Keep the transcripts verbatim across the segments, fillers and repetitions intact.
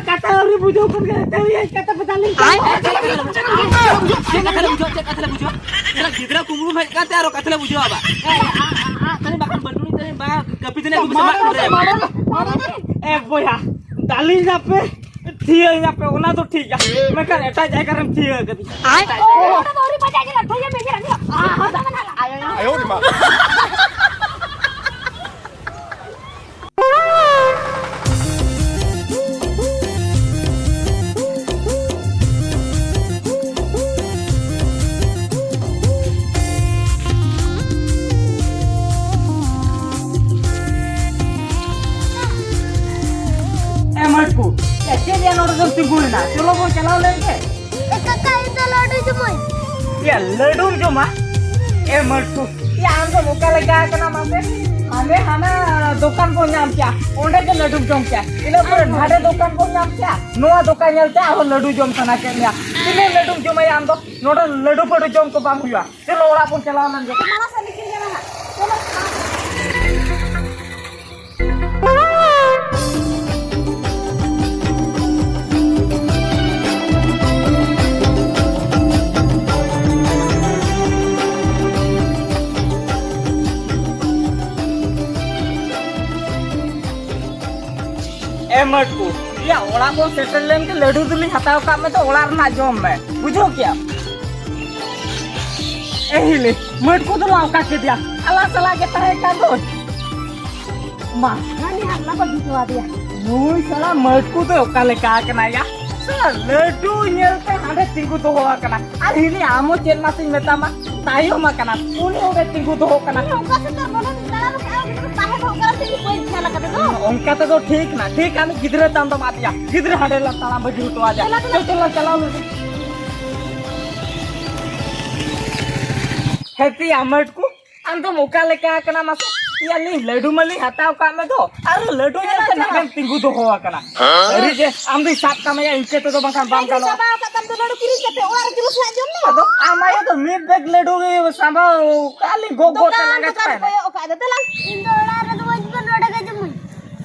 ᱠᱟᱛᱷᱟ ᱟᱹᱣᱨᱤ ᱵᱩᱡᱷᱟᱹᱣ ᱠᱷᱚᱱ ᱜᱮ ᱮᱛᱮ ᱩᱭᱦᱟᱹᱨ ᱠᱟᱛᱷᱟ ᱯᱮ ᱫᱟᱞᱤᱧ ᱠᱟᱱᱟ᱾ ᱪᱮᱫ ᱠᱟᱛᱷᱟ ᱞᱮ ᱵᱩᱡᱷᱟᱹᱣᱟ? ᱪᱮᱫ ᱠᱟᱛᱷᱟ ᱞᱮ ᱵᱩᱡᱷᱟᱹᱣᱟ? ᱪᱮᱫ ᱠᱟᱛᱷᱟ ᱞᱮ ᱵᱩᱡᱷᱟᱹᱣᱟ? ᱮᱨᱟ, ᱜᱤᱫᱽᱨᱟᱹ ᱠᱩᱢᱵᱽᱲᱩ ᱦᱮᱡ ᱠᱟᱛᱮ ᱟᱨᱚ ᱠᱟᱛᱷᱟ ᱞᱮ ᱵᱩᱡᱷᱟᱹᱣᱟ ᱵᱟ? ᱮ, ᱟ, ᱟ, ᱟ, ᱛᱟᱦᱞᱮ ᱵᱟᱠᱷᱟᱱ ᱵᱟᱹᱴᱩᱲᱤ ᱛᱟᱦᱞᱮ ᱵᱟ, ᱠᱟᱹᱯᱤ ᱛᱟᱦᱞᱮ ᱟᱹᱜᱩ ᱢᱮᱥᱮ, ᱢᱟᱜ ᱠᱚᱨᱮ᱾ ᱮ ᱵᱚᱭᱦᱟ, ᱫᱟᱞᱤᱧ ᱟᱯᱮ, ᱛᱷᱤᱭᱟᱹᱧ ᱟᱯᱮ, ᱚᱱᱟ ᱫᱚ ᱴᱷᱤᱠ ᱜᱮᱭᱟ, ᱢᱮᱱᱠᱷᱟᱱ ᱮᱴᱟᱜ ᱡᱟᱭᱜᱟ ᱨᱮᱢ ᱛᱷᱤᱭᱟᱹ ᱠᱟᱫᱤᱧᱟ᱾ ᱮᱴᱟᱜ ᱡᱟᱭᱜᱟ ᱨᱮ᱾ ᱚᱱᱟ ᱫᱚ ᱟᱹᱣᱨᱤ ᱯᱟᱸᱡᱟ ᱜᱮ ᱞᱟᱴᱷᱟ ᱜᱮ ᱢᱮᱱᱟᱜ ᱜᱮᱭᱟ᱾ ᱟᱭᱳ ᱨᱮ ᱢᱟ᱾ ᱮ ᱢᱟᱹᱴᱠᱩ, ᱮ ᱪᱮᱫ ᱭᱟ ᱱᱚᱰᱮ ᱫᱚᱢ ᱛᱤᱸᱜᱩᱭᱮᱱᱟ? ᱪᱚᱞᱚ ᱵᱚᱱ ᱪᱟᱞᱟᱣ ᱞᱮᱱ ᱜᱮ᱾ ᱮ ᱠᱟᱠᱟ, ᱤᱧ ᱫᱚ ᱞᱟᱹᱰᱩ ᱡᱚᱢᱟᱹᱧ᱾ ᱭᱟ ᱞᱟᱹᱰᱩᱢ ᱡᱚᱢᱟ? ᱮ ᱢᱟᱹᱴᱠᱩ, ᱭᱟ ᱟᱢ ᱫᱚᱢ ᱚᱠᱟ ᱞᱮᱠᱟ ᱟᱠᱟᱱᱟ ᱢᱟᱥᱮ? ᱦᱟᱱᱮ ᱦᱟᱱᱟ ᱫᱚᱠᱟᱱ ᱵᱚᱱ ᱧᱟᱢ ᱠᱮᱭᱟ, ᱚᱸᱰᱮ ᱜᱮ ᱞᱟᱹᱰᱩᱢ ᱡᱚᱢ ᱠᱮᱭᱟ᱾ ᱤᱱᱟᱹ ᱯᱚᱨᱮ ᱱᱚᱰᱮ ᱫᱚᱠᱟᱱ ᱵᱚᱱ ᱧᱟᱢ ᱠᱮᱭᱟ, ᱱᱚᱣᱟ ᱫᱚᱠᱟᱱ ᱧᱮᱞ ᱛᱮ ᱟᱨᱦᱚᱸ ᱞᱟᱹᱰᱩ ᱡᱚᱢ ᱥᱟᱱᱟ ᱠᱮᱫ ᱢᱮᱭᱟ᱾ ᱛᱤᱱᱟᱹᱜ ᱞᱟᱹᱰᱩᱢ ᱡᱚᱢᱟᱭᱟ ᱟᱢ ᱫᱚ? ᱱᱚᱰᱮ ᱞᱟᱹᱰᱩ ᱯᱟᱹᱰᱩ ᱡᱚᱢ ᱠᱚ ᱵᱟᱝ ᱦᱩᱭᱩᱜᱼᱟ᱾ ᱪᱚᱞᱚ ᱚᱲᱟᱜ ᱵᱚᱱ ᱪᱟᱞᱟᱣ ᱞᱮᱱ ᱜᱮ᱾ ᱢᱟᱲᱟᱝ ᱥᱮᱫ ᱞᱤᱧ ᱪᱟᱞᱟᱜᱼᱟ ᱦᱟᱸᱜ᱾ ᱪᱚᱞᱚ᱾ ᱮ ᱢᱟᱹᱴᱠᱩ, ᱭᱟ ᱚᱲᱟᱜ ᱵᱚᱱ ᱥᱮᱴᱮᱨ ᱞᱮᱱ ᱜᱮ ᱞᱟᱹᱰᱩ ᱫᱚᱞᱤᱧ ᱦᱟᱛᱟᱣ ᱠᱟᱜ ᱢᱮ ᱛᱚ, ᱚᱲᱟᱜ ᱨᱮᱱᱟᱜ ᱡᱚᱢ ᱢᱮ, ᱵᱩᱡᱷᱟᱹᱣ ᱠᱮᱭᱟᱢ? ᱮ ᱦᱤᱞᱤ, ᱢᱟᱹᱴᱠᱩ ᱫᱚ ᱞᱟᱝ ᱚᱠᱟ ᱠᱮᱫᱮᱭᱟ, ᱟᱞᱟᱝ ᱥᱟᱞᱟᱜ ᱜᱮ ᱛᱟᱦᱮᱸ ᱠᱟᱱ ᱫᱚ᱾ ᱢᱟ, ᱦᱟᱹᱱᱤ ᱦᱟᱸᱜ ᱞᱟᱵᱟ ᱡᱩᱴᱟᱹᱣ ᱟᱫᱮᱭᱟ᱾ ᱱᱩᱭ ᱥᱟᱞᱟ ᱢᱟᱹᱴᱠᱩ ᱫᱚ ᱚᱠᱟ ᱞᱮᱠᱟ ᱟᱠᱟᱱᱟ ᱭᱟ? ᱥᱟᱞᱟ ᱞᱟᱹᱰᱩ ᱧᱮᱞᱛᱮ ᱦᱟᱸᱰᱮ ᱛᱤᱸᱜᱩ ᱫᱚᱦᱚ ᱟᱠᱟᱱᱟ᱾ ᱟᱨ ᱦᱤᱞᱤ ᱟᱢ ᱦᱚᱸ ᱪᱮᱫ ᱢᱟᱥᱮᱧ ᱢᱮᱛᱟᱢᱟ, ᱛᱟᱭᱚᱢ ᱟᱠᱟᱱᱟ, ᱩᱱᱤ ᱚᱸᱰᱮ ᱛᱤᱸᱜᱩ ᱫᱚᱦᱚ ᱠᱟᱱᱟ᱾ ᱩᱱᱤ ᱚᱱᱠᱟ ᱥᱮᱫ ᱫᱚ ᱵᱚᱞᱚᱱ ᱫᱟᱬᱟ ᱞᱮᱠᱟ ᱟᱨ ᱩᱱᱤ ᱫᱚ ᱛᱟᱦᱮᱸ ᱫᱚᱦᱚ ᱠᱟᱱᱟ ᱥᱮ ᱤᱧ ᱵᱟᱹᱧ ᱧᱮᱞ ᱟᱠᱟᱫᱟ ᱫᱚ᱾ ᱚᱱᱠᱟ ᱛᱮᱫᱚ ᱴᱷᱤᱠ ᱱᱟ, ᱴᱷᱤᱠ ᱟᱢ ᱜᱤᱫᱽᱨᱟᱹ ᱛᱟᱢ ᱫᱚᱢ ᱟᱫᱮᱭᱟ, ᱜᱤᱫᱽᱨᱟᱹ ᱦᱟᱸᱰᱮ ᱞᱟᱝ ᱛᱟᱲᱟᱢ ᱵᱟᱹᱜᱤ ᱦᱚᱴᱚ ᱟᱫᱮᱭᱟ᱾ ᱫᱮᱞᱟ, ᱫᱮᱞᱟ᱾ ᱪᱚᱞ, ᱪᱚᱞ, ᱪᱟᱞᱟᱣ ᱞᱮᱱ ᱜᱮ᱾ ᱦᱮᱸ ᱛᱤᱭᱟ ᱢᱟᱹᱴᱠᱩ, ᱟᱢ ᱫᱚᱢ ᱚᱠᱟ ᱞᱮᱠᱟ ᱟᱠᱟᱱᱟ ᱢᱟᱥᱮ? ᱤᱭᱟᱹ ᱞᱤᱧ ᱞᱟᱹᱰᱩ ᱢᱟᱞᱤᱧ ᱦᱟᱛᱟᱣ ᱠᱟᱜ ᱢᱮ ᱫᱚ, ᱟᱨ ᱞᱟᱹᱰᱩ ᱧᱮᱞ ᱛᱮ ᱱᱚᱰᱮᱢ ᱛᱤᱸᱜᱩ ᱫᱚᱦᱚ ᱟᱠᱟᱱᱟ᱾ ᱥᱟᱹᱨᱤ ᱜᱮ, ᱟᱢ ᱫᱚᱧ ᱥᱟᱵ ᱠᱟᱢᱮᱭᱟ, ᱤᱱᱠᱟᱹ ᱛᱮᱫᱚ ᱵᱟᱝᱠᱷᱟᱱ ᱵᱟᱝ ᱞᱟᱹᱰᱩ ᱜᱟᱱᱚᱜᱼᱟ᱾ ᱪᱟᱵᱟ ᱟᱠᱟᱫ ᱛᱟᱢ ᱫᱚ, ᱞᱟᱹᱰᱩ ᱠᱤᱨᱤᱧ ᱠᱟᱛᱮ ᱚᱲᱟᱜ ᱨᱮ ᱡᱩᱞᱩᱥ ᱞᱟᱜ ᱡᱚᱢ ᱢᱮ᱾ ᱟᱫᱚ ᱟᱢ ᱟᱭᱳ ᱫᱚ ᱢᱤᱫ ᱵᱮᱜᱽ ᱞᱟᱹᱰᱩ ᱜᱮ ᱥᱟᱢᱵᱟᱣ ᱠᱟᱜ ᱞᱤᱧ ᱜᱚᱜ ᱜᱚᱜ ᱛᱮ ᱫᱚᱠᱟᱱ ᱞᱟᱸᱜᱟ ᱫᱚᱠᱟᱱ ᱪᱟᱵᱟᱭᱮᱱᱟ᱾ ᱠᱚᱭᱚᱜ ᱟᱠᱟᱫ ᱫᱚ, ᱫᱮᱞᱟ, ᱤᱧ ᱫᱚ ᱚᱲᱟᱜ ᱨᱮᱫᱚ ᱵᱟᱹᱧ ᱡᱚᱢᱟ, ᱱᱚᱰᱮ ᱜᱮ ᱡᱚᱢᱟᱹᱧ᱾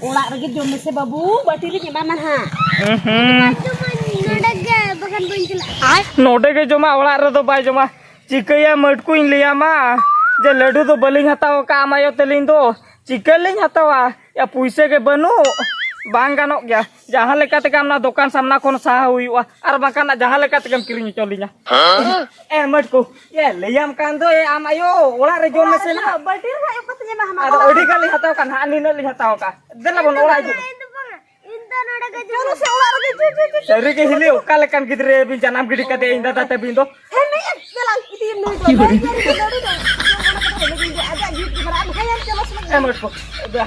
ᱚᱲᱟᱜ ᱨᱮᱜᱮ ᱡᱚᱢ ᱢᱮᱥᱮ ᱵᱟᱹᱵᱩ, ᱵᱟᱹᱴᱤ ᱨᱤᱧ ᱮᱢᱟᱢᱟ ᱱᱟᱦᱟᱜ᱾ ᱩᱦᱩᱸ᱾ ᱱᱚᱰᱮ ᱜᱮ, ᱵᱟᱠᱷᱟᱱ ᱵᱟᱹᱧ ᱪᱟᱞᱟᱜᱼᱟ᱾ ᱱᱚᱰᱮ ᱜᱮ ᱡᱚᱢᱟ, ᱚᱲᱟᱜ ᱨᱮᱫᱚ ᱵᱟᱭ ᱡᱚᱢᱟ᱾ ᱪᱤᱠᱟᱹᱭᱟ ᱢᱟᱹᱴᱠᱩᱧ ᱞᱟᱹᱭᱟᱢᱟ, ᱡᱮ ᱞᱟᱹᱰᱩ ᱫᱚ ᱵᱟᱹᱞᱤᱧ ᱦᱟᱛᱟᱣ ᱟᱠᱟᱫᱼᱟ ᱟᱢ ᱟᱭᱳ ᱛᱟᱹᱞᱤᱧ ᱫᱚ᱾ ᱪᱤᱠᱟᱹᱞᱤᱧ ᱦᱟᱛᱟᱣᱟ? ᱭᱟ, ᱯᱩᱭᱥᱟᱹ ᱜᱮ ᱵᱟᱹᱱᱩᱜ᱾ ᱵᱟᱝ ᱜᱟᱱᱚᱜ ᱜᱮᱭᱟ, ᱡᱟᱦᱟᱸ ᱞᱮᱠᱟ ᱛᱮᱜᱮ ᱟᱢ ᱚᱱᱟ ᱫᱚᱠᱟᱱ ᱥᱟᱢᱱᱟ ᱠᱷᱚᱱ ᱥᱟᱦᱟ ᱦᱩᱭᱩᱜᱼᱟ, ᱟᱨ ᱵᱟᱝᱠᱷᱟᱱ ᱡᱟᱦᱟᱸ ᱞᱮᱠᱟ ᱛᱮᱜᱮᱢ ᱠᱤᱨᱤᱧ ᱦᱚᱪᱚ ᱞᱤᱧᱟ᱾ ᱮ ᱢᱟᱹᱴᱠᱩ, ᱮ ᱞᱟᱹᱭᱟᱢ ᱠᱟᱱ ᱫᱚ, ᱮ ᱟᱢ ᱟᱭᱳ, ᱚᱲᱟᱜ ᱨᱮ ᱡᱚᱢ ᱢᱮᱥᱮ ᱱᱟᱦᱟᱜ᱾ ᱵᱟᱹᱴᱤ ᱨᱮ ᱦᱟᱸᱜ ᱚᱠᱟ ᱛᱮᱧ ᱮᱢᱟ ᱦᱟᱢᱟ? ᱟᱫᱚ ᱟᱹᱰᱤ ᱜᱟᱱ ᱞᱤᱧ ᱦᱟᱛᱟᱣ ᱠᱟᱜ ᱱᱟᱦᱟᱜ, ᱱᱤᱱᱟᱹᱜ ᱞᱤᱧ ᱦᱟᱛᱟᱣ ᱠᱟᱜ᱾ ᱫᱮᱞᱟ ᱵᱚᱱ ᱚᱲᱟᱜ ᱦᱤᱡᱩᱜ᱾ ᱤᱧ ᱫᱚ ᱱᱚᱰᱮ ᱜᱮ ᱡᱚᱢ ᱥᱮ ᱚᱲᱟᱜ ᱨᱮᱜᱮ ᱡᱚᱢ, ᱡᱚᱢ, ᱡᱚᱢ᱾ ᱥᱟᱹᱨᱤ ᱜᱮ ᱦᱤᱞᱤ, ᱚᱠᱟ ᱞᱮᱠᱟᱱ ᱜᱤᱫᱽᱨᱟᱹ ᱵᱤᱱ ᱡᱟᱱᱟᱢ ᱜᱤᱰᱤ ᱠᱟᱫᱮᱭᱟ ᱤᱧ ᱫᱟᱫᱟ ᱛᱟᱹᱵᱤᱱ ᱫᱚ? ᱦᱮᱸ, ᱢᱮ, ᱫᱮᱞᱟ, ᱤᱫᱤᱭᱮᱢ ᱱᱩᱭ ᱫᱚ᱾ ᱦᱮᱸ, ᱢᱮ, ᱫᱮᱞᱟ, ᱫᱮᱞᱟ, ᱫᱮᱞᱟ᱾ ᱟᱡᱟᱜ ᱡᱤᱫ ᱜᱮ ᱢᱮᱱᱟᱜᱼᱟ, ᱟᱢ ᱦᱮᱸ, ᱟᱢ ᱪᱟᱞᱟᱜ ᱥᱚᱢᱚᱭ ᱮ ᱢᱟᱹᱴᱠᱩ,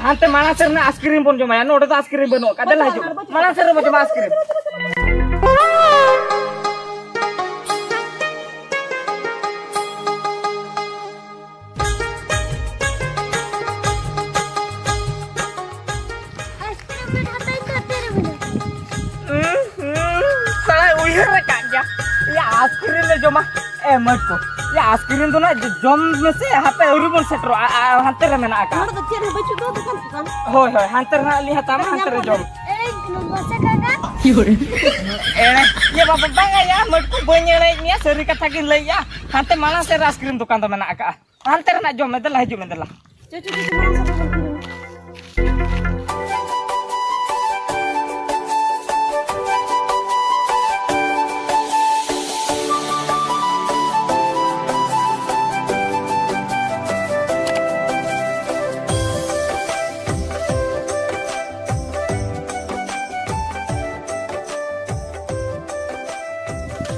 ᱦᱟᱱᱛᱮ ᱢᱟᱲᱟᱝ ᱥᱮᱫ ᱨᱮᱱᱟᱜ ᱟᱭᱤᱥᱠᱨᱤᱢ ᱵᱚᱱ ᱡᱚᱢᱟᱭᱟ, ᱱᱚᱰᱮ ᱫᱚ ᱟᱭᱤᱥᱠᱨᱤᱢ ᱵᱟᱹᱱᱩᱜ ᱟᱠᱟᱫ᱾ ᱫᱮᱞᱟ ᱦᱤᱡᱩᱜ, ᱢᱟᱲᱟᱝ ᱥᱮᱫ ᱨᱮᱵᱚᱱ ᱡᱚᱢᱟ ᱟᱭᱤᱥᱠᱨᱤᱢ᱾ ᱟᱭᱤᱥᱠᱨᱤᱢ ᱨᱮ ᱦᱟᱛᱟᱣ ᱠᱟᱛᱮ ᱨᱮ ᱢᱮᱱᱟᱜᱼᱟ᱾ ᱦᱩᱸ, ᱦᱩᱸ, ᱥᱟᱞᱟ ᱩᱭᱦᱟᱹᱨ ᱟᱠᱟᱫ ᱜᱮᱭᱟ᱾ ᱭᱟ, ᱟᱭᱤᱥᱠᱨᱤᱢ ᱞᱮ ᱡᱚᱢᱟ᱾ ᱮ, ᱢᱟᱹᱴᱠᱩ, ᱭᱟ, ᱟᱭᱤᱥᱠᱨᱤᱢ ᱫᱚ ᱱᱟᱜ ᱡᱚ-, ᱡᱚᱢ ᱢᱮᱥᱮ, ᱦᱟᱯᱮ ᱟᱹᱣᱨᱤ ᱵᱚᱱ ᱥᱮᱴᱮᱨᱚᱜᱼᱟ, ᱟ-, ᱟ-, ᱦᱟᱱᱛᱮ ᱨᱮ ᱢᱮᱱᱟᱜ ᱟᱠᱟᱫᱼᱟ᱾ ᱱᱚᱰᱮ ᱫᱚ ᱪᱮᱫ ᱦᱚᱸ ᱵᱟᱹᱪᱩᱜ ᱫᱚ, ᱫᱚᱠᱟᱱ ᱯᱷᱚᱠᱟᱱ᱾ ᱦᱳᱭ, ᱦᱳᱭ, ᱦᱟᱱᱛᱮ ᱨᱮ ᱱᱟᱜ ᱞᱤᱧ ᱦᱟᱛᱟᱣᱟ, ᱦᱟᱱᱛᱮ ᱨᱮ ᱡᱚᱢ᱾ ᱮᱭ, ᱱᱚᱣᱟ ᱥᱮ ᱠᱟᱠᱟ᱾ ᱮᱲᱮ, ᱭᱟ ᱵᱟᱵᱟ, ᱵᱟᱝᱟ ᱭᱟ, ᱢᱟᱹᱴᱠᱩ, ᱵᱟᱹᱧ ᱮᱲᱮᱭᱮᱫ ᱢᱮᱭᱟ, ᱥᱟᱹᱨᱤ ᱠᱟᱛᱷᱟ ᱜᱤᱧ ᱞᱟᱹᱭᱮᱫᱼᱟ᱾ ᱦᱟᱱᱛᱮ ᱢᱟᱲᱟᱝ ᱥᱮᱫ ᱨᱮ ᱟᱭᱤᱥᱠᱨᱤᱢ ᱫᱚᱠᱟᱱ ᱫᱚ ᱢᱮᱱᱟᱜ ᱟᱠᱟᱫᱼᱟ᱾ ᱦᱟᱱᱛᱮ ᱨᱮᱱᱟᱜ ᱡᱚᱢ ᱢᱮ, ᱫᱮᱞᱟ ᱦᱤᱡᱩᱜ ᱢᱮ, ᱫᱮᱞᱟ᱾ ᱪᱚ, ᱪᱚ, ᱪᱚ, ᱪᱚ, ᱢᱟᱲᱟᱝ ᱥᱮᱫ ᱫᱚ ᱵᱚᱱ ᱠᱤᱨᱤᱧᱟ᱾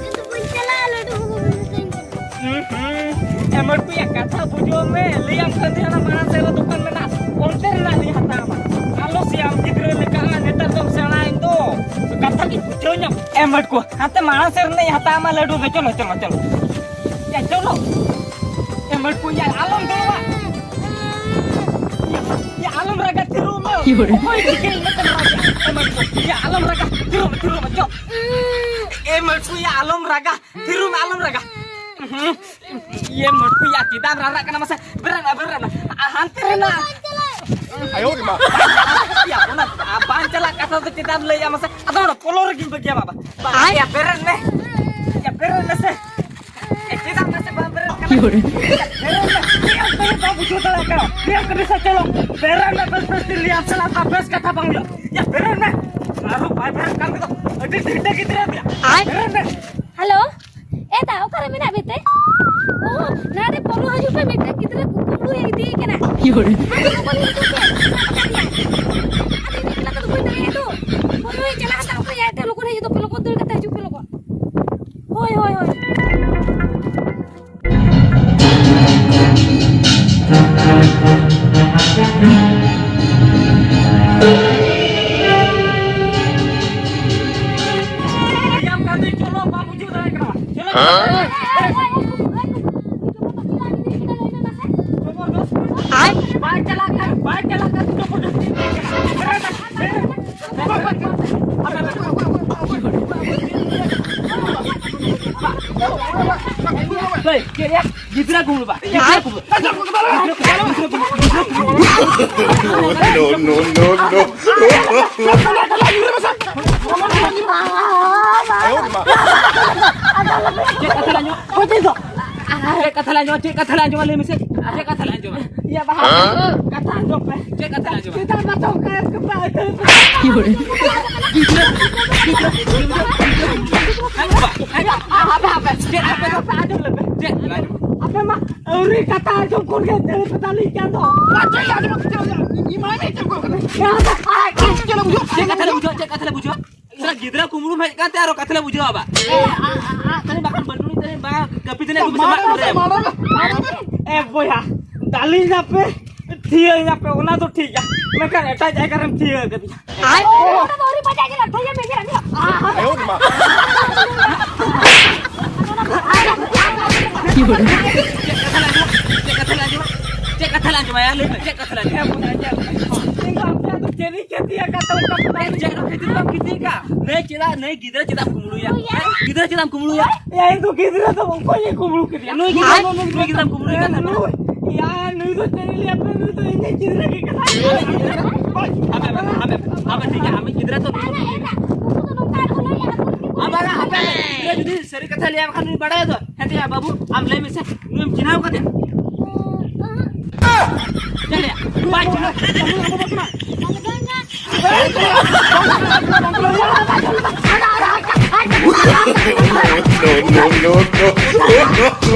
ᱤᱧ ᱫᱚ ᱵᱟᱹᱧ ᱪᱟᱞᱟᱜᱼᱟ, ᱞᱟᱹᱰᱩ ᱵᱟᱹᱵᱩ ᱢᱮᱛᱟᱹᱧ ᱠᱟᱱᱟ᱾ ᱦᱩᱸ, ᱦᱩᱸ᱾ ᱮ ᱢᱟᱹᱴᱠᱩᱭᱟ, ᱠᱟᱛᱷᱟ ᱵᱩᱡᱷᱟᱹᱣ ᱢᱮ᱾ ᱞᱟᱹᱭᱟᱢ ᱠᱟᱱ ᱛᱟᱦᱮᱸᱱᱟ, ᱢᱟᱲᱟᱝ ᱥᱮᱫ ᱨᱮ ᱫᱚᱠᱟᱱ ᱢᱮᱱᱟᱜᱼᱟ, ᱚᱱᱛᱮ ᱨᱮᱱᱟᱜ ᱞᱤᱧ ᱦᱟᱛᱟᱣᱟ᱾ ᱟᱞᱚ ᱥᱮ ᱟᱢ ᱜᱤᱫᱽᱨᱟᱹ ᱞᱮᱠᱟ, ᱱᱮᱛᱟᱨ ᱫᱚᱢ ᱥᱮᱬᱟᱭᱮᱱ ᱫᱚ᱾ ᱠᱟᱛᱷᱟ ᱜᱤᱧ ᱵᱩᱡᱷᱟᱹᱣ ᱧᱟᱢ᱾ ᱮ ᱢᱟᱹᱴᱠᱩ, ᱦᱟᱱᱛᱮ ᱢᱟᱲᱟᱝ ᱥᱮᱫ ᱨᱮᱱᱟᱜ ᱤᱧ ᱦᱟᱛᱟᱣ ᱟᱢᱟ ᱞᱟᱹᱰᱩ ᱫᱚ᱾ ᱪᱚᱞᱚ, ᱪᱚᱞᱚ, ᱪᱚᱞᱚ᱾ ᱭᱟ, ᱪᱚᱞᱚ᱾ ᱮ ᱢᱟᱹᱴᱠᱩᱭᱟ, ᱟᱞᱚᱢ ᱫᱩᱲᱩᱵᱼᱟ᱾ ᱭᱟ, ᱭᱟ, ᱟᱞᱚᱢ ᱨᱟᱜᱟ, ᱛᱷᱤᱨᱚᱜ ᱢᱮ᱾ ᱚᱠᱚᱭ ᱴᱷᱤᱠᱟᱹᱭ ᱢᱮ ᱛᱮᱢ ᱨᱟᱜᱟ? ᱮ ᱢᱟᱹᱴᱠᱩᱭᱟ, ᱟᱞᱚᱢ ᱨᱟᱜᱟ, ᱛᱷᱤᱨᱚᱜ ᱢᱮ, ᱛᱷᱤᱨᱚᱜ ᱢᱮ, ᱪᱚ᱾ ᱮ ᱢᱟᱹᱴᱠᱩᱭᱟ, ᱟᱞᱚᱢ ᱨᱟᱜᱟ᱾ ᱛᱷᱤᱨᱚᱜ ᱢᱮ, ᱟᱞᱚᱢ ᱨᱟᱜᱟ᱾ ᱤᱭᱟᱹ ᱢᱟᱹᱴᱠᱩᱭᱟ, ᱪᱮᱫᱟᱜ ᱮᱢ ᱨᱟᱨᱟᱜ ᱠᱟᱱᱟ ᱢᱟᱥᱮ? ᱵᱮᱨᱮᱫ ᱢᱮ, ᱵᱮᱨᱮᱫ ᱢᱮ᱾ ᱟ, ᱦᱟᱱᱛᱮ ᱨᱮᱱᱟᱜ᱾ ᱟᱭᱳ ᱨᱮ ᱢᱟ᱾ ᱭᱟ, ᱚᱱᱟ ᱵᱟᱝ ᱪᱟᱞᱟᱜ ᱠᱟᱛᱷᱟ ᱫᱚ ᱪᱮᱫᱟᱜ ᱮᱢ ᱞᱟᱹᱭᱟ ᱢᱟᱥᱮ? ᱟᱫᱚ ᱚᱱᱟ ᱯᱚᱞᱚ ᱨᱮᱜᱮᱧ ᱵᱟᱹᱜᱤᱭᱟ ᱵᱟᱵᱟ᱾ ᱵᱟ, ᱭᱟ, ᱵᱮᱨᱮᱫ ᱢᱮ᱾ ᱭᱟ, ᱵᱮᱨᱮᱫ ᱢᱮᱥᱮ᱾ ᱮ, ᱪᱮᱫᱟᱜ ᱢᱟᱥᱮ ᱵᱟᱢ ᱵᱮᱨᱮᱫ ᱠᱟᱱᱟ? ᱭᱟ, ᱵᱮᱨᱮᱫ ᱢᱮ᱾ ᱪᱮᱫ ᱮᱢ ᱠᱟᱹᱢᱤ ᱵᱟᱢ ᱵᱩᱡᱷᱟᱹᱣ ᱫᱟᱲᱮᱭᱟᱜ ᱠᱟᱱᱟ? ᱪᱮᱫ ᱮᱢ ᱠᱟᱹᱢᱤ ᱥᱮ ᱪᱚᱞᱚ᱾ ᱵᱮᱨᱮᱫ ᱢᱮ, ᱵᱮᱥ ᱵᱮᱥ ᱛᱮ ᱞᱟᱹᱭᱟᱢ ᱠᱟᱱᱟ, ᱵᱮᱥ ᱠᱟᱛᱷᱟ ᱵᱟᱝ ᱦᱩᱭᱩᱜᱼᱟ᱾ ᱭᱟ, ᱵᱮᱨᱮᱫ ᱢᱮ᱾ ᱟᱨᱦᱚᱸ ᱵᱟᱭ ᱵᱮᱨᱮᱫ ᱠᱟᱱ ᱜᱮᱫᱚ᱾ ᱟᱹᱰᱤ ᱰᱷᱤᱝᱰᱟᱹ ᱜᱤᱫᱽᱨᱟᱹ ᱫᱚᱭᱟ᱾ ᱵᱮᱨᱮᱫ ᱢᱮ᱾ ᱦᱮᱞᱳ᱾ ᱮ ᱫᱟ, ᱚᱠᱟᱨᱮ ᱢᱮᱱᱟᱜ ᱢᱮᱛᱮ? ᱳ, ᱱᱟᱰᱮ ᱯᱚᱞᱚ ᱦᱤᱡᱩᱜ ᱯᱮ, ᱢᱤᱫᱴᱟᱝ ᱜᱤᱫᱽᱨᱟᱹ ᱠᱩᱢᱵᱽᱲᱩᱭ ᱤᱫᱤᱭᱮ ᱠᱟᱱᱟ᱾ ᱟᱫᱚ ᱞᱚᱜᱚᱱ ᱦᱤᱡᱩᱜ ᱯᱮ᱾ ᱟᱫᱚ ᱤᱧ ᱮᱠᱞᱟ ᱛᱮᱫᱚ ᱵᱟᱹᱧ ᱫᱟᱲᱮᱭᱟᱜᱼᱟ ᱛᱚ᱾ ᱦᱳᱭ, ᱦᱳᱭ, ᱪᱟᱞᱟᱜ ᱦᱟᱛᱟᱣ ᱯᱮ, ᱟᱭ ᱛᱮ ᱞᱚᱜᱚᱱ ᱦᱤᱡᱩᱜ ᱛᱟᱯᱮ, ᱞᱚᱜᱚᱱ ᱫᱟᱹᱲ ᱠᱟᱛᱮ ᱦᱤᱡᱩᱜ ᱯᱮ, ᱞᱚᱜᱚᱱ᱾ ᱦᱳᱭ, ᱦᱳᱭ, ᱦᱳᱭ᱾ ᱵᱟᱭ ᱪᱟᱞᱟᱜ ᱠᱟᱱ, ᱵᱟᱭ ᱪᱟᱞᱟᱜ ᱠᱟᱱ, ᱡᱚᱵᱚᱨᱫᱚᱥᱛᱤ᱾ ᱜᱤᱫᱽᱨᱟᱹ ᱠᱩᱢᱵᱽᱲᱩ ᱵᱟ, ᱜᱤᱫᱽᱨᱟᱹ ᱠᱩᱢᱵᱽᱲᱩ᱾ No, no, no, no. ᱪᱮᱫ ᱠᱟᱛᱷᱟ ᱞᱮ ᱟᱸᱡᱚᱢᱟ? ᱪᱮᱫ ᱠᱟᱛᱷᱟ ᱞᱮ ᱟᱸᱡᱚᱢᱟ? ᱪᱮᱫ ᱠᱟᱛᱷᱟ ᱞᱮ ᱟᱸᱡᱚᱢᱟ? ᱞᱟᱹᱭ ᱢᱮᱥᱮ᱾ ᱪᱮᱫ ᱠᱟᱛᱷᱟ ᱞᱮ ᱟᱸᱡᱚᱢᱟ? ᱤᱭᱟᱹ ᱵᱟᱦᱟ, ᱠᱟᱛᱷᱟ ᱟᱸᱡᱚᱢ ᱯᱮ᱾ ᱪᱮᱫ ᱠᱟᱛᱷᱟ ᱞᱮ ᱟᱸᱡᱚᱢᱟ? ᱪᱮᱫᱟᱜ ᱵᱟᱪᱚ ᱚᱱᱠᱟ ᱜᱤᱫᱽᱨᱟᱹ, ᱜᱤᱫᱽᱨᱟᱹ, ᱜᱤᱫᱽᱨᱟᱹ, ᱜᱤᱫᱽᱨᱟᱹ᱾ ᱦᱟᱯᱮ, ᱦᱟᱯᱮ, ᱪᱮᱫ ᱦᱟᱯᱮ ᱫᱚ? ᱟᱸᱡᱚᱢ ᱞᱮᱯᱮ᱾ ᱪᱮᱫ? ᱟᱯᱮ ᱢᱟ ᱟᱹᱣᱨᱤ ᱠᱟᱛᱷᱟ ᱟᱸᱡᱚᱢ ᱠᱷᱚᱱ ᱜᱮ ᱫᱟᱹᱲ ᱯᱮ ᱫᱟᱞᱤᱧ ᱠᱟᱱ ᱫᱚ᱾ ᱪᱮᱫ ᱠᱟᱛᱷᱟ ᱞᱮ ᱵᱩᱡᱷᱟᱹᱣᱟ? ᱪᱮᱫ ᱠᱟᱛᱷᱟ ᱞᱮ ᱵᱩᱡᱷᱟᱹᱣᱟ? ᱥᱟᱞᱟ ᱜᱤᱫᱽᱨᱟᱹ ᱠᱩᱢᱵᱽᱲᱩ ᱦᱮᱡ ᱠᱟᱱᱛᱮ ᱟᱨᱚ ᱠᱟᱛᱷᱟ ᱞᱮ ᱵᱩᱡᱷᱟᱹᱣᱟ ᱵᱟ᱾ ᱮ, ᱟ, ᱟ, ᱟ, ᱛᱟᱦᱞᱮ ᱵᱟᱠᱷᱟᱱ ᱵᱟᱹᱱᱩᱜ ᱛᱟᱦᱞᱮ ᱵᱟ, ᱠᱟᱹᱯᱤ ᱛᱟᱦᱞᱮ ᱟᱹᱜᱩ ᱢᱮᱥᱮ, ᱢᱟᱨᱟᱝ ᱢᱟᱨᱟᱝ ᱢᱟᱨᱟᱝ᱾ ᱮ ᱵᱚᱭᱦᱟ, ᱫᱟᱞᱤᱧ ᱟᱯᱮ, ᱛᱷᱤᱭᱟᱹᱧ ᱟᱯᱮ, ᱚᱱᱟ ᱫᱚ ᱴᱷᱤᱠ ᱜᱮᱭᱟ, ᱢᱮᱱᱠᱷᱟᱱ ᱮᱴᱟᱜ ᱡᱟᱭᱜᱟ ᱨᱮᱢ ᱛᱷᱤᱭᱟᱹ ᱠᱟᱫᱤᱧᱟ᱾ ᱟᱭ᱾ ᱚᱱᱟ ᱫᱚ ᱟᱹᱣᱨᱤ ᱯᱟᱸᱡᱟ ᱜᱮ, ᱛᱷᱤᱭᱟᱹ ᱢᱮ, ᱛᱷᱤᱭᱟᱹ ᱢᱮ᱾ ᱟᱭᱳ ᱨᱮ ᱢᱟ᱾ ᱪᱮᱫ ᱠᱟᱛᱷᱟ ᱞᱮ ᱟᱸᱡᱚᱢᱟ? ᱪᱮᱫ ᱠᱟᱛᱷᱟ ᱞᱮ ᱟᱸᱡᱚᱢᱟ? ᱪᱮᱫ ᱠᱟᱛᱷᱟ ᱞᱮ ᱟᱸᱡᱚᱢᱟ? ᱭᱟ, ᱞᱟᱹᱭ ᱢᱮ, ᱪᱮᱫ ᱠᱟᱛᱷᱟ ᱞᱮ ᱟᱸᱡᱚᱢᱟ? ᱤᱧ ᱫᱚ ᱟᱯᱮ ᱫᱚ ᱪᱮᱫ ᱤᱧ ᱠᱷᱮᱛᱤᱭᱟ ᱠᱟᱛᱷᱟ ᱚᱱᱠᱟ ᱯᱮ ᱪᱮᱫ ᱠᱷᱮᱛᱤ ᱵᱟᱢ ᱠᱷᱮᱛᱤ ᱠᱟᱜ? ᱱᱟᱹᱭ ᱪᱮᱫᱟᱜ, ᱱᱟᱹᱭ ᱜᱤᱫᱽᱨᱟᱹ ᱪᱮᱫᱟᱜ ᱮᱢ ᱠᱩᱢᱵᱽᱲᱩᱭᱟ? ᱜᱤᱫᱽᱨᱟᱹ ᱪᱮᱫᱟᱜ ᱮᱢ ᱠᱩᱢᱵᱽᱲᱩᱭᱟ? ᱭᱟ, ᱤᱧ ᱫᱚ ᱜᱤᱫᱽᱨᱟᱹ ᱫᱚ ᱚᱠᱚᱭ ᱮ ᱠᱩᱢᱵᱽᱲᱩ ᱠᱮᱫᱮᱭᱟ? ᱱᱩᱭ ᱜᱤᱫᱽᱨᱟᱹ, ᱱᱩᱭ ᱜᱤᱫᱽᱨᱟᱹᱢ ᱠᱩᱢᱵᱽᱲᱩᱭᱮ ᱠᱟᱱ ᱛᱟᱦᱮᱱᱟ᱾ ᱱᱩᱭ᱾ ᱭᱟ, ᱱᱩᱭ ᱫᱚ ᱪᱮᱫ ᱞᱟᱹᱭᱟ ᱯᱮ, ᱱᱩᱭ ᱫᱚ ᱤᱧᱤᱡ ᱜᱤᱫᱽᱨᱟᱹ ᱜᱮ ᱠᱟᱱᱟᱭ᱾ ᱟᱵᱮ, ᱟᱵᱮ, ᱟᱵᱮ, ᱟᱵᱮ, ᱴᱷᱤᱠ ᱜᱮᱭᱟ, ᱟᱢᱤᱡ ᱜᱤᱫᱽᱨᱟᱹ ᱛᱚ ᱱᱩᱭ ᱫᱚ ᱴᱷᱤᱠ ᱜᱮᱭᱟ᱾ ᱟᱵᱟᱨ ᱟᱯᱮ ᱜᱤᱫᱽᱨᱟᱹ ᱡᱩᱫᱤ ᱥᱟᱹᱨᱤ ᱠᱟᱛᱷᱟ ᱞᱟᱹᱭᱟᱢ ᱠᱷᱟᱱ ᱱᱩᱭ ᱵᱟᱲᱟᱭᱟ ᱛᱚ᱾ ᱦᱮᱸ ᱛᱚᱭᱟ ᱵᱟᱹᱵᱩ, ᱟᱢ ᱞᱟᱹᱭ ᱢᱮᱥᱮ, ᱱᱩᱭᱮᱢ ᱪᱤᱱᱦᱟᱹᱣ ᱠᱟᱫᱮᱭᱟ? ᱪᱮᱫ ᱞᱟᱹᱭᱟ? ᱵᱟᱭ ᱪᱤᱱᱦᱟᱹᱣ ᱠᱟᱫᱮᱭᱟ᱾ No, no, no, no.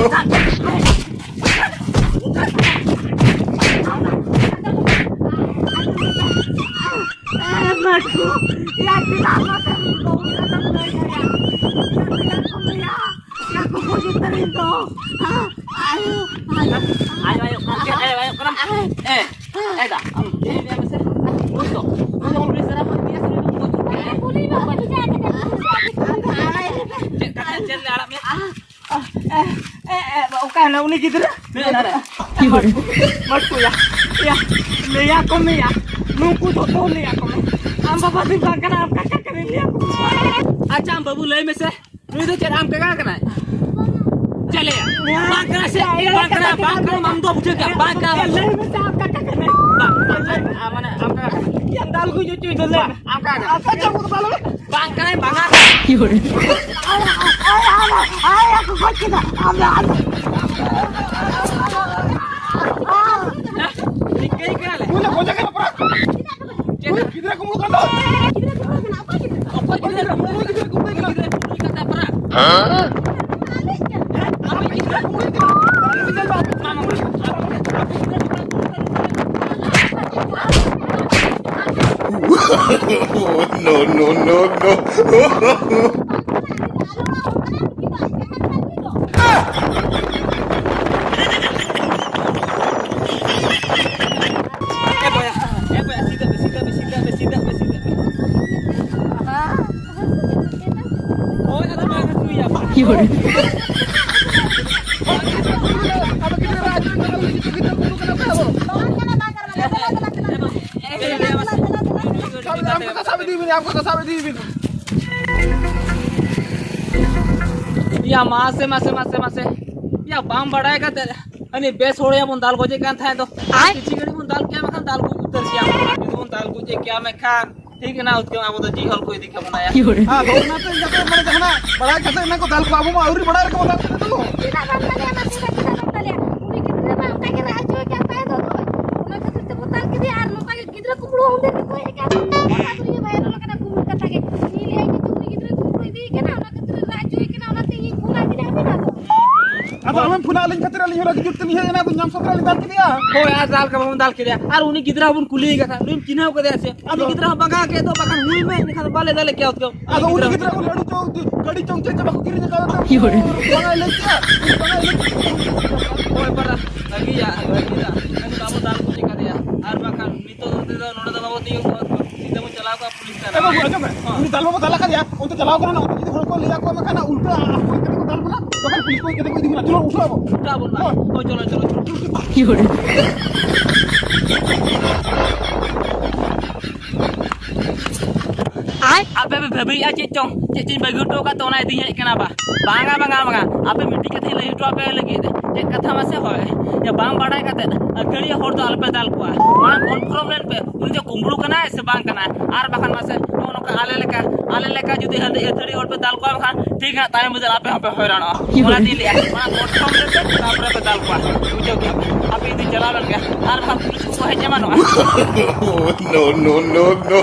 ᱟᱭᱳ, ᱟᱭᱳ, ᱟᱭᱳ, ᱟᱭᱳ, ᱠᱟᱱᱟᱢ᱾ ᱮ, ᱮ, ᱫᱟ, ᱟᱢ ᱪᱮᱫ ᱮᱢ ᱞᱟᱹᱭᱟ ᱢᱟᱥᱮ? ᱱᱩᱭ ᱫᱚ, ᱱᱩᱭ ᱫᱚ ᱯᱩᱞᱤᱥ ᱫᱟᱨᱟ ᱵᱚᱱ ᱤᱫᱤᱭᱟ ᱥᱮ ᱱᱩᱭ ᱫᱚ ᱜᱚᱡ ᱦᱚᱪᱚ ᱠᱟᱭᱟ? ᱪᱮᱫ ᱠᱟᱛᱮ ᱡᱮᱞ ᱞᱮ ᱟᱲᱟᱜ ᱢᱮᱭᱟ? ᱮ, ᱮ, ᱮ, ᱚᱠᱟ ᱦᱮᱱᱟᱜ ᱩᱱᱤ ᱜᱤᱫᱽᱨᱟᱹ? ᱱᱩᱭ ᱚᱱᱟ ᱨᱮ᱾ ᱢᱟᱴᱠᱩ, ᱢᱟᱴᱠᱩ, ᱭᱟ, ᱭᱟ, ᱞᱟᱹᱭᱟ ᱠᱚ ᱢᱮᱭᱟ, ᱱᱩᱠᱩ ᱡᱚᱛᱚ ᱞᱟᱹᱭᱟ ᱠᱚ ᱢᱮ᱾ ᱟᱢ ᱵᱟᱵᱟ ᱫᱩᱧ ᱵᱟᱝ ᱠᱟᱱᱟ, ᱟᱢ ᱠᱟᱠᱟ ᱠᱟᱹᱱᱟᱹᱧ, ᱞᱟᱹᱭᱟ ᱠᱚ ᱢᱮ᱾ ᱟᱪᱪᱷᱟ, ᱟᱢ ᱵᱟᱹᱵᱩ ᱞᱟᱹᱭ ᱢᱮᱥᱮ, ᱱᱩᱭ ᱫᱚ ᱪᱮᱫ ᱟᱢ ᱠᱟᱠᱟ ᱠᱟᱱᱟᱭ? ᱪᱮᱫ ᱞᱟᱹᱭᱟ? ᱵᱟᱝ ᱠᱟᱱᱟ ᱥᱮ? ᱵᱟᱝ ᱠᱟᱱᱟ, ᱵᱟᱝ ᱠᱟᱱᱟ, ᱟᱢ ᱫᱚ ᱵᱩᱡᱷᱟᱹᱣ ᱠᱮᱫ ᱟᱢ, ᱵᱟᱝ ᱠᱟᱱᱟ᱾ ᱞᱟᱹᱭ ᱢᱮᱥᱮ, ᱟᱢ ᱠᱟᱠᱟ ᱠᱟᱹᱱᱟᱹᱧ᱾ ᱵᱟᱝ, ᱵᱟᱝ, ᱵᱟᱝ, ᱢᱟᱱᱮ ᱟᱢ ᱠᱟᱠᱟ ᱠᱟᱱᱟᱭ᱾ ᱭᱟ, ᱫᱟᱞ ᱜᱩᱡᱩᱜ ᱪᱩᱭ ᱫᱚ ᱞᱟᱹᱭ ᱢᱮ᱾ ᱟᱢ ᱠᱟᱠᱟ ᱠᱟᱱᱟᱭ᱾ ᱟᱪᱪᱷᱟ, ᱪᱮᱫ ᱠᱚ ᱫᱟᱞ ᱢᱮ? ᱵᱟᱝ ᱠᱟᱱᱟᱭ, ᱵᱟᱝᱟ᱾ ᱟᱭ, ᱟᱭ, ᱟᱭ, ᱟᱭ, ᱟᱭ, ᱟᱠᱚ ᱜᱚᱡ ᱠᱮᱫᱟ᱾ ᱟᱢ ᱫᱚ, ᱟᱢ ᱫᱚ᱾ ᱱᱤᱝᱠᱟᱹᱭ ᱠᱟᱱᱟᱞᱮ᱾ ᱩᱱᱤ ᱫᱚ ᱜᱚᱡᱮ ᱠᱟᱱᱟ ᱯᱟᱨᱟ᱾ ᱪᱮᱫ? ᱩᱱᱤ ᱜᱤᱫᱽᱨᱟᱹ ᱠᱩᱢᱵᱽᱲᱩ ᱠᱟᱱ ᱫᱚ᱾ ᱜᱤᱫᱽᱨᱟᱹ ᱠᱩᱢᱵᱽᱲᱩ ᱠᱟᱱᱟ, ᱚᱠᱚᱭ ᱜᱤᱫᱽᱨᱟᱹ ᱠᱩᱢᱵᱽᱲᱩ? ᱜᱤᱫᱽᱨᱟᱹ ᱠᱩᱢᱵᱽᱲᱩ ᱠᱟᱱᱟ᱾ ᱜᱤᱫᱽᱨᱟᱹ ᱠᱩᱢᱵᱽᱲᱩ ᱠᱟᱱ ᱛᱟᱭ ᱯᱟᱨᱟ᱾ ᱦᱮᱸ? ᱟᱯᱮ ᱜᱤᱫᱽᱨᱟᱹ ᱠᱩᱢᱵᱽᱲᱩ ᱠᱟᱱᱟ᱾ ᱢᱟ, ᱢᱟ, ᱢᱟ᱾ No, no, no, no. ᱮ ᱵᱚᱭᱟ, ᱮ ᱵᱚᱭᱟ, ᱥᱤᱫᱷᱟᱹᱜ ᱢᱮ, ᱥᱤᱫᱷᱟᱹᱜ ᱢᱮ, ᱥᱤᱫᱷᱟᱹᱜ ᱢᱮ, ᱥᱤᱫᱷᱟᱹᱜ ᱢᱮ, ᱥᱤᱫᱷᱟᱹᱜ ᱢᱮ᱾ ᱦᱳᱭ, ᱟᱫᱚ ᱵᱟᱝ ᱦᱟᱹᱥᱩᱭᱟ᱾ ᱟᱫᱚ ᱜᱤᱫᱽᱨᱟᱹ ᱟᱡ ᱨᱮᱱ ᱫᱚ ᱜᱤᱫᱽᱨᱟᱹ ᱠᱩᱢᱵᱽᱲᱩ ᱠᱟᱱᱟ ᱯᱮ ᱟᱵᱚ᱾ ᱥᱟᱵ ᱤᱫᱤ, ᱟᱢ ᱠᱚ ᱥᱟᱵ ᱤᱫᱤ ᱵᱤᱱ, ᱟᱢ ᱠᱚ ᱥᱟᱵ ᱤᱫᱤ ᱵᱤᱱ᱾ ᱭᱟ ᱢᱟᱥᱮ, ᱢᱟᱥᱮ, ᱢᱟᱥᱮ, ᱢᱟᱥᱮ᱾ ᱭᱟ ᱵᱟᱢ ᱵᱟᱲᱟᱭ ᱠᱟᱛᱮ ᱟᱹᱱᱤ ᱵᱮᱥ ᱦᱚᱲ ᱭᱟᱵᱚᱱ ᱫᱟᱞ ᱜᱚᱡᱮ ᱠᱟᱱ ᱛᱟᱦᱮᱸ ᱫᱚ᱾ ᱠᱤᱪᱷᱩ ᱜᱷᱟᱹᱲᱤ ᱵᱚᱱ ᱫᱟᱞ ᱠᱮᱭᱟ, ᱢᱮᱱᱠᱷᱟᱱ ᱫᱟᱞ ᱜᱚᱡ ᱩᱛᱟᱹᱨ ᱠᱮᱭᱟ᱾ ᱡᱩᱫᱤ ᱵᱚᱱ ᱫᱟᱞ ᱜᱚᱡᱮ ᱠᱮᱭᱟ, ᱢᱮᱱᱠᱷᱟᱱ ᱴᱷᱤᱠ ᱮᱱᱟ, ᱩᱛᱠᱟᱹᱢ ᱟᱵᱚ ᱫᱚ ᱡᱤᱦᱚᱞ ᱠᱚ ᱤᱫᱤ ᱠᱟᱵᱚᱱᱟ ᱭᱟ᱾ ᱟᱫᱚ ᱚᱱᱟᱛᱮ ᱡᱟᱛᱮ ᱢᱟᱱᱮ ᱡᱟᱦᱟᱱᱟᱜ ᱵᱟᱲᱟᱭ ᱠᱟᱛᱮ ᱚᱱᱟ ᱠᱚ ᱫᱟᱞ ᱠᱚ, ᱟᱵᱚ ᱢᱟ ᱟᱹᱣᱨᱤ ᱵᱟᱲᱟᱭ ᱨᱮᱠᱚ ᱵᱚᱱ ᱫᱟᱞ ᱠᱮᱫ ᱫᱚ᱾ ᱪᱮᱫᱟᱜ ᱵᱟᱢ ᱫᱟᱞᱮᱭᱟ? ᱢᱟᱥᱮ ᱪᱮᱫᱟᱜ ᱵᱟᱢ ᱫᱟᱞᱮᱭᱟ? ᱩᱱᱤ ᱜᱤᱫᱽᱨᱟᱹ ᱢᱟ ᱚᱱᱠᱟ ᱜᱮ ᱨᱟᱜ ᱦᱚᱪᱚᱭᱮ ᱠᱟᱱ ᱛᱟᱦᱮᱸ ᱫᱚ᱾ ᱚᱱᱟ ᱠᱷᱟᱹᱛᱤᱨ ᱛᱮ ᱵᱚᱱ ᱫᱟᱞ ᱠᱮᱫᱮᱭᱟ᱾ ᱟᱨ ᱱᱚᱝᱠᱟ ᱜᱮ ᱜᱤᱫᱽᱨᱟᱹ ᱠᱩᱢᱵᱽᱲᱩ ᱦᱚᱸ ᱩᱱᱤ ᱜᱮᱠᱚ ᱦᱮᱡ ᱠᱟᱱ ᱛᱟᱦᱮᱸ᱾ ᱚᱱᱟ ᱫᱚ ᱤᱧ ᱵᱷᱟᱭᱨᱟᱞ ᱠᱟᱱᱟ ᱠᱩᱢᱵᱽᱲᱩ ᱠᱟᱛᱷᱟ ᱜᱮ᱾ ᱩᱱᱤ ᱞᱟᱹᱭᱟᱭ ᱡᱮ ᱩᱱᱤ ᱜᱤᱫᱽᱨᱟᱹ ᱠᱩᱢᱵᱽᱲᱩ ᱤᱫᱤᱭᱮ ᱠᱟᱱᱟ, ᱚᱱᱟ ᱠᱷᱟᱹᱛᱤᱨ ᱨᱟᱜ ᱦᱚᱪᱚᱭᱮ ᱠᱟᱱᱟ, ᱚᱱᱟᱛᱮ ᱤᱧ ᱯᱷᱳᱱ ᱟᱹᱵᱤᱱᱟ ᱟᱹᱵᱤᱱ ᱟᱫᱚ᱾ ᱟᱫᱚ ᱟᱢᱮᱢ ᱯᱷᱳᱱᱟ ᱟᱹᱞᱤᱧ ᱠᱷᱟᱹᱛᱤᱨ ᱟᱹᱞᱤᱧ ᱦᱚᱸ ᱨᱟᱹᱜᱤ ᱡᱩᱴ ᱛᱮᱞᱤᱧ ᱦᱮᱡ ᱮᱱᱟ, ᱟᱫᱚ ᱧᱟᱢ ᱥᱟᱶᱛᱮ ᱞᱤᱧ ᱫᱟᱞ ᱠᱮᱫᱮᱭᱟ᱾ ᱦᱳᱭ, ᱟᱨ ᱫᱟᱞ ᱠᱟᱵᱚᱱ ᱫᱟᱞ ᱠᱮᱫᱮᱭᱟ᱾ ᱟᱨ ᱩᱱᱤ ᱜᱤᱫᱽᱨᱟᱹ ᱦᱚᱸᱵᱚᱱ ᱠᱩᱞᱤᱭᱮ ᱠᱟᱱᱟ, ᱩᱱᱤᱢ ᱪᱤᱱᱦᱟᱹᱣ ᱠᱟᱫᱮᱭᱟ ᱥᱮ? ᱩᱱᱤ ᱟᱫᱚ ᱜᱤᱫᱽᱨᱟᱹ ᱦᱚᱸ ᱵᱟᱜᱟᱣ ᱠᱮᱫ ᱫᱚ, ᱵᱟᱠᱷᱟᱱ ᱦᱩᱭ ᱢᱮ, ᱮᱱᱠᱷᱟᱱ ᱫᱚ ᱵᱟᱞᱮ ᱫᱟᱞᱮ ᱠᱮᱭᱟ ᱩᱛᱠᱟᱹᱣ᱾ ᱟᱫᱚ ᱩᱱᱤ ᱜᱤᱫᱽᱨᱟᱹ ᱦᱚᱸ ᱞᱟᱹᱰᱩ ᱪᱚᱝ, ᱜᱟᱹᱰᱤ ᱪᱚᱝ ᱪᱮᱫ ᱪᱚ ᱵᱟᱠᱚ ᱠᱤᱨᱤᱧ ᱟᱠᱟᱫᱟ ᱛᱚ᱾ ᱵᱟᱝ ᱞᱟᱹᱭ ᱠᱮᱭᱟ, ᱵᱟᱝ ᱞᱟᱹᱭ ᱠᱮᱭᱟ᱾ ᱦᱳᱭ, ᱯᱟᱨᱟ, ᱵᱷᱟᱹᱜᱤᱭᱟ, ᱵᱷᱟᱹᱜᱤᱭᱟ᱾ ᱮᱱᱠᱷᱟᱱ ᱟᱵᱚ ᱫᱟᱞ ᱠᱚ ᱪᱮᱠᱟ ᱫᱮᱭᱟ? ᱟᱨ ᱵᱟᱠᱷᱟᱱ ᱱᱤᱛᱚᱜ ᱫᱚ ᱱᱚᱰᱮ ᱫᱚ ᱵᱟᱵᱚ ᱛᱤᱭᱳᱜ ᱠᱚᱣᱟ, ᱥᱤᱫᱷᱟᱹ ᱵᱚᱱ ᱪᱟᱞᱟᱣ ᱠᱚᱜᱼᱟ ᱯᱩᱞᱤᱥ ᱛᱷᱟᱱᱟ᱾ ᱮ ᱵᱟᱹᱵᱩ, ᱟᱸᱡᱚᱢ ᱢᱮ᱾ ᱦᱚᱸ᱾ ᱩᱱᱤ ᱫᱟᱞ ᱵᱟᱵᱚ ᱫᱟᱞ ᱟᱠᱟᱫᱮᱭᱟ, ᱚᱱᱛᱮ ᱪᱟᱞᱟᱣ ᱠᱟᱱᱟ ᱱᱟᱜ, ᱚᱱᱛᱮ ᱡᱩᱫᱤ ᱦᱚᱲ ᱠᱚ ᱞᱟᱹᱭᱟ ᱠᱚᱣᱟ, ᱢᱮᱱᱠᱷᱟᱱ ᱩᱞᱴᱟᱹ ᱟᱠᱚ ᱠᱟᱛᱮ ᱠᱚ ᱫᱟᱞ ᱵᱚᱱᱟ, ᱛᱚᱠᱷᱚᱱ ᱯᱩᱞᱤᱥ ᱠᱚ ᱦᱮᱡ ᱠᱟᱛᱮ ᱠᱚ ᱤᱫᱤ ᱵᱚᱱᱟ᱾ ᱪᱚᱞᱚ, ᱩᱞᱴᱟᱹ ᱟᱵᱚᱱ᱾ ᱩᱞᱴᱟᱹ ᱟᱵᱚᱱ ᱢᱟ᱾ ᱦᱳᱭ᱾ ᱦᱳᱭ, ᱪᱚᱞᱚ, ᱪᱚᱞᱚ, ᱪᱚᱞᱚ᱾ ᱟᱯᱮ ᱯᱮ ᱵᱷᱟᱹᱵᱤᱭᱮᱫᱼᱟ ᱪᱮᱫ ᱪᱚᱝ, ᱪᱮᱫ ᱪᱚᱧ ᱵᱟᱹᱜᱤ ᱦᱚᱴᱚ ᱟᱠᱟᱫ ᱛᱮ ᱚᱱᱟ ᱤᱫᱤᱧ ᱦᱮᱡ ᱠᱟᱱᱟ ᱵᱟ? ᱵᱟᱝᱟ, ᱵᱟᱝᱟ, ᱵᱟᱝᱟ᱾ ᱟᱯᱮ ᱢᱤᱫᱴᱤᱡ ᱠᱟᱛᱷᱟᱧ ᱞᱟᱹᱭ ᱦᱚᱴᱚ ᱟᱯᱮ ᱞᱟᱹᱜᱤᱫ᱾ ᱪᱮᱫ ᱠᱟᱛᱷᱟ ᱢᱟᱥᱮ? ᱦᱳᱭ᱾ ᱭᱟ, ᱵᱟᱝ ᱵᱟᱲᱟᱭ ᱠᱟᱛᱮ ᱟᱹᱛᱷᱟᱹᱲᱤᱭᱟᱹ ᱦᱚᱲ ᱫᱚ ᱟᱞᱚᱯᱮ ᱫᱟᱞ ᱠᱚᱣᱟ᱾ ᱢᱟᱲᱟᱝ ᱠᱚᱱᱯᱷᱟᱨᱢ ᱞᱮᱱ ᱯᱮ, ᱩᱱᱤ ᱫᱚ ᱠᱩᱢᱵᱽᱲᱩ ᱠᱟᱱᱟᱭ ᱥᱮ ᱵᱟᱝ ᱠᱟᱱᱟᱭ? ᱟᱨ ᱵᱟᱠᱷᱟᱱ ᱢᱟᱥᱮ ᱱᱚᱜᱼᱚ ᱱᱚᱝᱠᱟ ᱟᱞᱮ ᱞᱮᱠᱟ, ᱟᱞᱮ ᱞᱮᱠᱟ ᱡᱩᱫᱤ ᱦᱟᱹᱱ ᱟᱹᱛᱷᱟᱹᱲᱤ ᱦᱚᱲ ᱯᱮ ᱫᱟᱞ ᱠᱚᱣᱟ, ᱵᱟᱠᱷᱟᱱ ᱴᱷᱤᱠ ᱦᱟᱸᱜ ᱛᱟᱭᱚᱢ ᱵᱤᱫᱟᱹᱞ ᱟᱯᱮ ᱦᱚᱸᱯᱮ ᱦᱚᱭᱨᱟᱱᱚᱜᱼᱟ᱾ ᱚᱱᱟᱛᱤᱧ ᱞᱟᱹᱭᱟ, ᱢᱟᱲᱟᱝ ᱠᱚᱱᱯᱷᱟᱨᱢ ᱞᱮᱱ ᱯᱮ, ᱛᱟᱨᱯᱚᱨᱮ ᱯᱮ ᱫᱟᱞ ᱠᱚᱣᱟ᱾ ᱵᱩᱡᱷᱟᱹᱣ ᱠᱮᱜᱼᱟ ᱯᱮ? ᱟᱯᱮ ᱡᱩᱫᱤ ᱪᱟᱞᱟᱣ ᱞᱮᱱ ᱜᱮᱭᱟ, ᱟᱨ ᱵᱟᱠᱷᱟᱱ ᱯᱩᱞᱤᱥ ᱠᱚᱠᱚ ᱦᱮᱡ ᱮᱢᱟᱱᱚᱜᱼᱟ᱾ No, no, no, no.